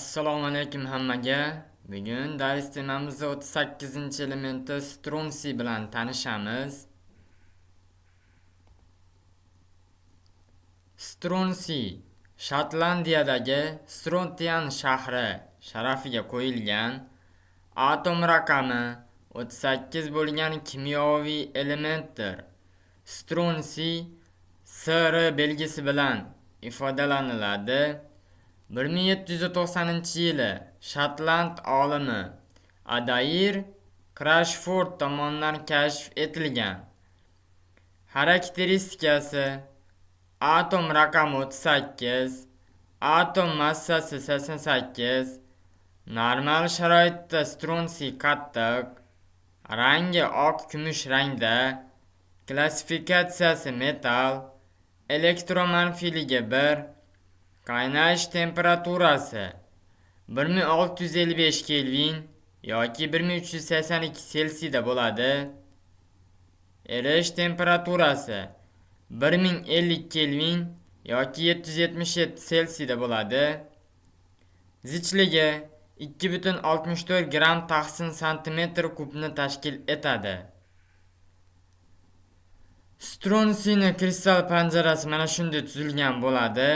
Assalomu alaykum hammaga. Bugun dars temamizda 38-elementi stronsiy bilan tanishamiz. Stronsiy Shotlandiyadagi Strontian shahri sharafiga qo'yilgan, atom raqami 38 bo'lgan kimyoviy elementdir. Stronsiy Sr belgisi bilan ifodalaniladi. 1790-yili Shotland olimi Adair Krashford tomonidan kashf etilgan. Xarakteristikasi: atom raqami 38, atom massasi 88, normal sharoitda stronsiy qattiq, rangi oq kumush rangda, klassifikatsiyasi metall, elektromanfiyligi 1, qaynash temperaturasi 1655 Kelvin yoki 1382 Selsiyda bo'ladi. Erish temperaturasi 1050 Kelvin yoki 777 Selsiyda bo'ladi. Zichligi 2,64 gram taqsim santimetr kubni tashkil etadi. Stronsiyning kristal panjarasi mana shunday tuzilgan bo'ladi.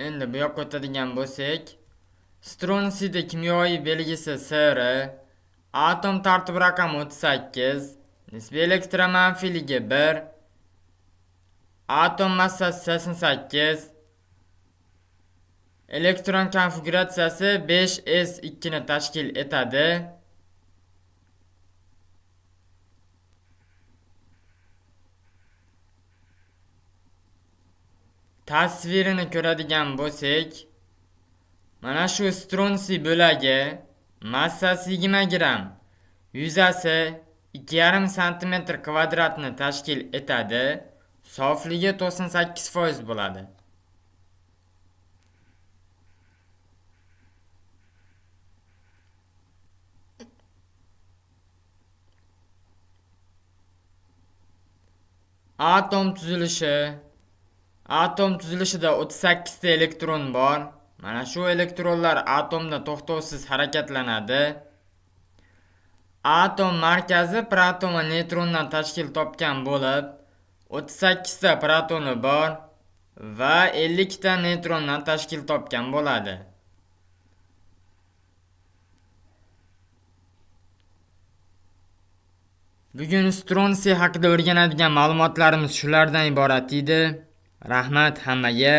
Endi bu yoqqa o'tadigan bo'lsak, stronsiyda kimyoviy belgisi Sr, atom tartib raqami 38, nisbiy elektromanfiyligi 1, atom massasi 88, elektron konfiguratsiyasi 5s2 ni tashkil etadi. Tasvirini ko'radigan bo'lsak, mana shu stronsiy bo'lagi massasi 20 gram, yuzasi 2,5 santimetr kvadratni tashkil etadi, sofligi 98% bo'ladi. Atom tuzilishi. Atom tuzilishida 38 ta elektron bor. Mana shu elektronlar atomda to'xtovsiz harakatlanadi. Atom markazi proton va neytrondan tashkil topgan bo'lib, 38 ta protoni bor va 50 ta neytrondan tashkil topgan bo'ladi. Bugun stronsiy haqida o'rganadigan ma'lumotlarimiz shulardan iborat edi. Rahmat hammaga.